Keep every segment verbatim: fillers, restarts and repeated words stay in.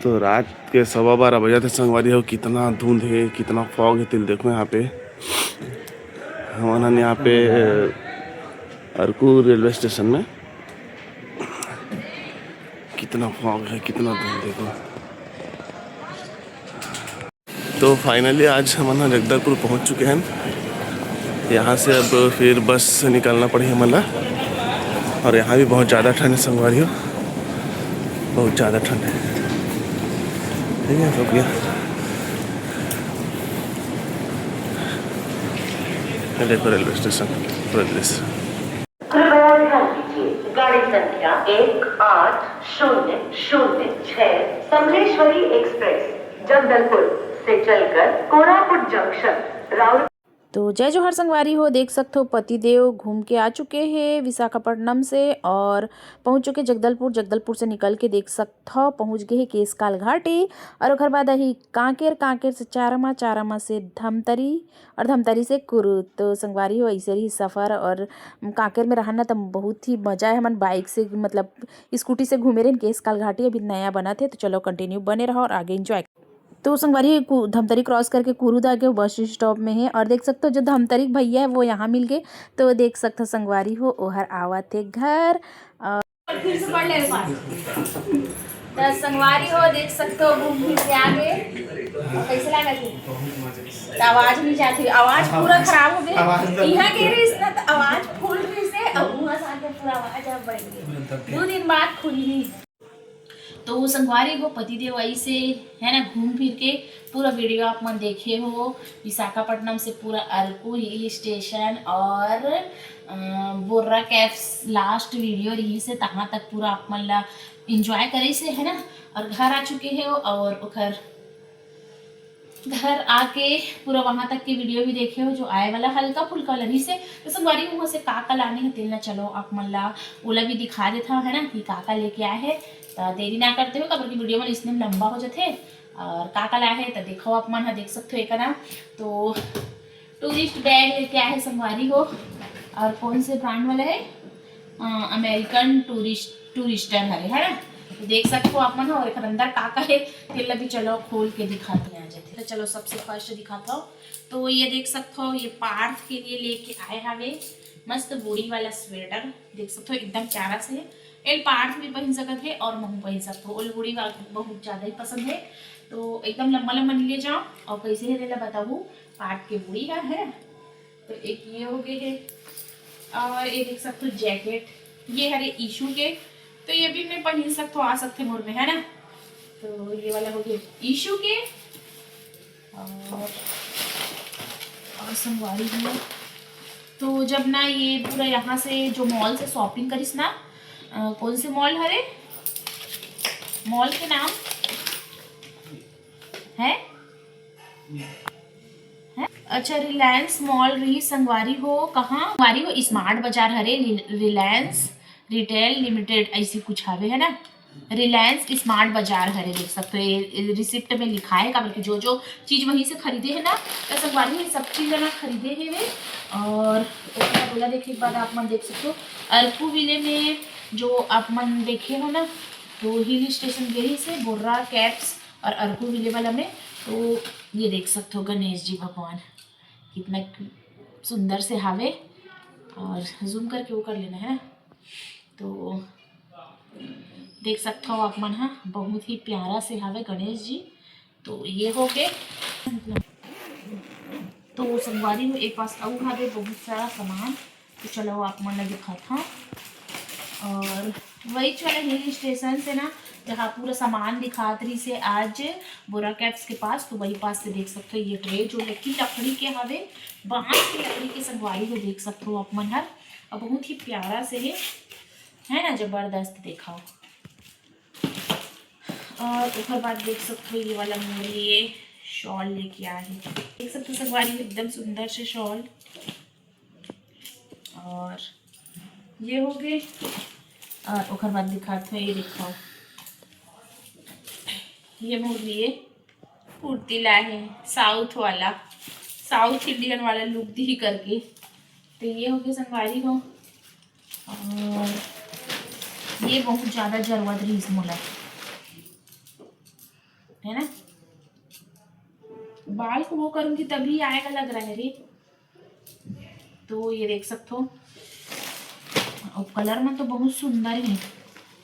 तो रात के सवा बारह बजे थे संगवारी हो, कितना धुंध है, कितना फॉग है, तेला देखो यहाँ पे। हमन यहाँ पे अरकू रेलवे स्टेशन में कितना फॉग है, कितना धुंध, देखो। तो फाइनली आज हमन ह जगदलपुर पहुंच चुके हैं। यहाँ से अब फिर बस से निकलना पड़ी हमन ला। और यहाँ भी बहुत ज़्यादा ठंड है संगवारी हो, बहुत ज़्यादा ठंड है। ठीक है, रुक गया। ये देखो रेलवे स्टेशन, पूरा दृश्य। कृपया ध्यान दीजिए, गाड़ी संख्या एक आठ शून्य शून्य छह कमलेश्वरी एक्सप्रेस जगदलपुर से चलकर कोरापुट जंक्शन राउर तो जय जोहार संगवारी हो, देख सकथो पतिदेव घूम के आ चुके हे विशाखापट्टनम से और पहुंच चुके जगदलपुर। जगदलपुर से निकल के देख सकथो पहुंच गए हे केसकाल घाटी और ओकर बाद आही कांकेर, कांकेर से चारामा, चारामा से धमतरी और धमतरी से कुरुद। तो संगवारी हो, ऐसे रही सफ़र और कांकेर में रहना तो बहुत ही मजा है। हमन बाइक से, मतलब स्कूटी से घूमे रहेन केसकाल घाटी, अभी नया बनत हे। तो चलो कंटिन्यू बने रहो और आगे एंजॉय। तो संगवारी कु-, धमतरी क्रॉस करके कुरुद आगे बस स्टॉप में है और देख सकते हो जो धमतरी के भैया है वो यहाँ मिल गए। तो देख सकते हो संगवारी हो ओहर आवत हे घर। और फिर से पढ़ ले एक बार। तो संगवारी हो देख सकते हो घूम फिर के आ गए। कैसे लगा थे? तो आवाज नहीं जाती, आवाज पूरा खराब हो गया। आवाज तो यहाँ के रही ना तो आवाज फुल रही से और वहाँ से आके पूरा आवाज अब बढ़ गई। दो दिन बाद खुली। तो संगवारी हो पतिदेव आई से है ना घूम फिर के पूरा वीडियो आप मन देखे हो विशाखापट्टनम से पूरा अरकू हिल स्टेशन और अ, बोर्रा कैप्स लास्ट वीडियो रही से तहाँ तक पूरा आप मन ला एंजॉय करे से है ना। और घर आ चुके हो और ओखर घर आके पूरा वहाँ तक के वीडियो भी देखे हो जो आए वाला हल्का फुल्का वाला रही से। तो संगवारी वहाँ से का का लाने है तेल ना चलो आप मन ला ओला भी दिखा देता है ना कि का का लेके आए है। तो देरी ना करते हो काबर कि वीडियो मन इसने लंबा हो जाते और का का लाए है तो देखो आप मन हा देख सकते हो एक ना। तो टूरिस्ट बैग लेके आए है संगवारी हो। और कौन से ब्रांड वाला है? अमेरिकन टूरिस्ट टूरिस्टर हरे है ना। तो देख सकते हो आप मन और एक अंदर का का है तेल भी चलो खोल के दिखाते हैं आज। तो चलो सबसे फर्स्ट दिखाता हूँ। तो ये देख सकते हो ये पार्थ के लिए लेके आए हवे मस्त वुडी वाला स्वेटर। देख सकते हो एकदम प्यारा से है। एल पार्थ भी पहन सकत है और महू पहन सकते हो। ओल वुडी वाला बहुत ज़्यादा ही पसंद है। तो एकदम लंबा लंबा नहीं ले जाओ और कैसे है तेला बताबू। पार्थ के वुडी का है। तो एक ये हो गए है और ये देख सकते हो जैकेट ये हरे ईशू के। तो ये भी मैं पहन सकते हो आ सकते मोर में है ना। तो ये वाला हो गया ईशू के। और और संगवारी हो तो जब ना ये पूरा यहाँ से जो मॉल से शॉपिंग करिस ना अ, कौन से मॉल हरे मॉल के नाम है? है? अच्छा रिलायंस मॉल रही संगवारी हो कहाँ संगवारी हो स्मार्ट बाजार हरे रिलायंस रिटेल लिमिटेड ऐसी कुछ हवे है ना। रिलायंस स्मार्ट बाजार हरे देख सकते हो ये रिसिप्ट में लिखा है काबर कि जो जो चीज वहीं से खरीदे है ना तो संगवारी ये सब चीज ना खरीदे है वे। और ओकरा बोला देखे के बाद आप मन देख सकते हो अरकू विले में जो आप मन देखे हो ना तो हिल स्टेशन गई से बोर्रा कैप्स और अरकू विले वाला में। तो ये देख सकते हो गणेश जी भगवान कितना सुंदर से हावे। और जूम करके वो कर लेना है ना। तो देख सकते हो आप मन हा बहुत ही प्यारा से हावे गणेश जी। तो ये हो गए तो संगवारी हो एक पास अउ हावे बहुत सारा सामान। तो चलो आप मन ला दिखात हूँ। और वही वाला हिल स्टेशन से ना जहाँ पूरा सामान दिखात रही से आज बोरा कैप्स के पास तो वही पास से देख सकते हो ये ट्रे जो लकी लकड़ी के हवे बांस की लकड़ी के संगवारी को देख सकते हो आप मन हर। और बहुत ही प्यारा से है है ना जबरदस्त देखाओ। और ओकर बाद देख सकते हो ये वाला मोर लिए शॉल लेके आए हैं देख सकते हो संगवारी एकदम सुंदर से शॉल। और ये हो गए। और ओकर बाद दिखात हो ये दिखाओ ये मोर लिए कुर्ती लाए हैं साउथ वाला साउथ इंडियन वाला लुक दी करके। तो ये हो गए संगवारी हो। और ये बहुत ज़्यादा जरूरत रही मोला। है ना, बाल को वो करूंगी तभी आएगा लग रहा है रे। तो ये देख सकते हो, अब कलर में तो बहुत सुंदर है,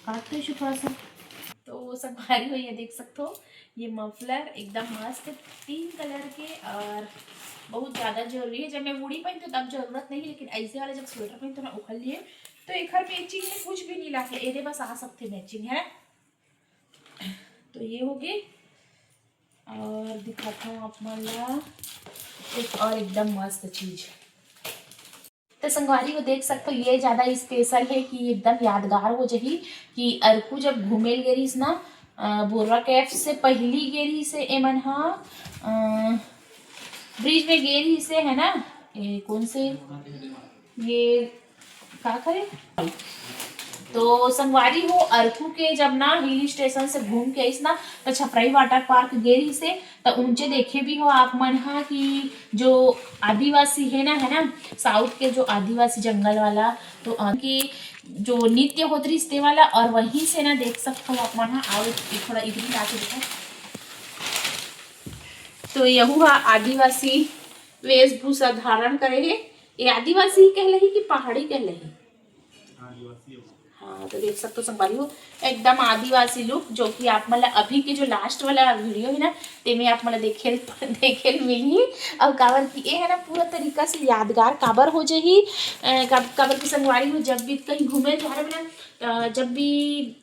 काट तो इसे थोड़ा सा। तो संगवारी हो, ये देख सकते हो, ये मफलर एकदम मस्त है, तीन कलर के, और बहुत ज़्यादा जरूरी है। जब मैं वुडी पहनती हूँ तब जरूरत नहीं, लेकिन ऐसे वाला जब स्वेटर पहनती हूँ ना उखल लिए, तो एक मैचिंग में कुछ भी नहीं लाके एदे बस आ सकते मैचिंग, है ना। तो ये हो गई, और दिखाता हूँ आप मन ला एक और एकदम मस्त चीज। तो संगवारी हो, देख सकते हो, ये ज्यादा स्पेशल है कि एकदम यादगार हो जही कि अरकू जब घूमे ल गे रहिस ना, अ, बोरवा कैफ से पहली गे रहिस हे एमन हा, अ, ब्रिज में गे रहिस हे, है ना, ए, कौन से, ये का करे। तो संगवारी हो, अरकू के जब ना हिल स्टेशन से घूम के आइस ना, तो छपराई वाटर पार्क गे रहिस हे, तो उनचे देखे भी हो आप मन हा कि जो आदिवासी है ना, है ना, साउथ के जो आदिवासी जंगल वाला, तो उनके जो नृत्य होत रहिस ते वाला, और वहीं से ना देख सकते हो आप मन हा, आओ एक थोड़ा इधर ही लाके दिखा। तो यहू हा आदिवासी वेशभूषा धारण करे हे। ये आदिवासी कहलही कि पहाड़ी कहलही? हाँ, तो देख सकते हो संगवारी हो, एकदम आदिवासी लुक, जो कि आप मन ला अभी के जो लास्ट वाला वीडियो है ना, तेमे आप मन ला देखे देखे ल मिलही। और काबर कि ये है ना, पूरा तरीका से यादगार काबर हो जाही, अ, काब-, काबर कि संगवारी हो, जब भी कहीं घूमे जा रहे ना, अ, जब भी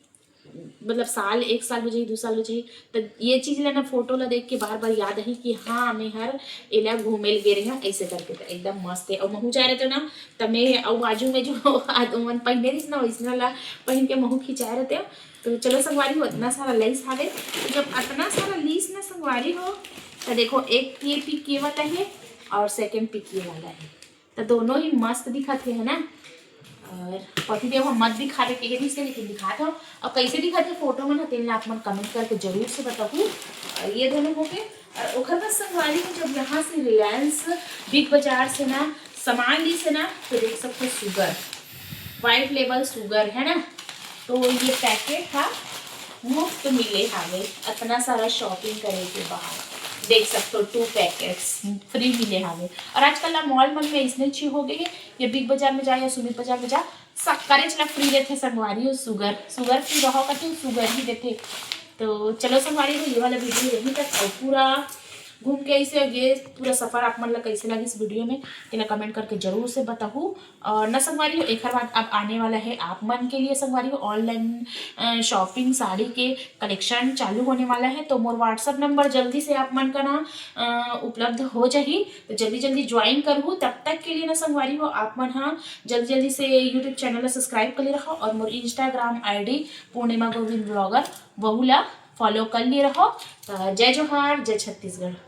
मतलब साल, एक साल हो जाही, दू साल हो जाही, त ये चीज ला ना, फोटो ला देख के बार बार याद आही कि हाँ, मैं हर एला घूमे ल गे रहे, ऐसे करके। तो एकदम मस्त है। और महू जाए रहते ना, त मैं और बाजू में जो आज ओमन पहने रहिस ना, वैसना ला पहन के महू खिंचाए रहते। तो चलो संगवारी हो, इतना सारा लेस हावे, तो जब इतना सारा लीस ना संगवारी हो, तो देखो, एक ये पिक ये वाला है और सेकंड पिक ये वाला है। तो दोनों ही मस्त दिखत हे, है ना। और पति देव हम मत दिखावे कहे रहिस हे, लेकिन दिखात हो। और कैसे दिखत हे फोटो में ना, तेन ला आप मन कमेंट करके जरूर से बताहू। और ये दोनों हो गए। और ओकर बाद संगवारी हो, जब यहाँ से रिलायंस बिग बाजार से ना सामान लीस हे ना, तो देख सकते हो, सुगर, व्हाइट लेबल सुगर, है ना। तो ये पैकेट हा मुफ्त मिले हावे, इतना सारा शॉपिंग करे के बाद देख सकते हो, टू पैकेट्स फ्री मिले हावे। और आजकल ना मॉल मन में इसने अच्छी हो गई है, ये बिग बाजार में जा या सुमित बाजार में जा, सब करेच ला फ्री देथे संगवारी हो, सुगर, सुगर फ्री रहो कथे, सुगर ही देथे। तो चलो संगवारी हो, ये वाला वीडियो यहीं तक। और पूरा घूम के ऐसे ये पूरा सफर आप मन ला कैसे लगिस वीडियो में, तेला कमेंट करके जरूर से बताहू। और न संगवारी हो, एकर बाद अब आने वाला है आप मन के लिए संगवारी हो, ऑनलाइन शॉपिंग, साड़ी के कलेक्शन चालू होने वाला है। तो मोर व्हाट्सएप नंबर जल्दी से आप मन का ना अ, उपलब्ध हो जाही, तो जल्दी जल्दी ज्वाइन करहू। तब तक के लिए ना संगवारी हो, आप मन हा जल्दी जल्दी से यूट्यूब चैनल ला सब्सक्राइब कर ले रहो और मोर इंस्टाग्राम आईडी पूर्णिमा गोविंद ब्लॉगर, वहू ला फॉलो कर ले रहो। तो जय जोहार, जय छत्तीसगढ़।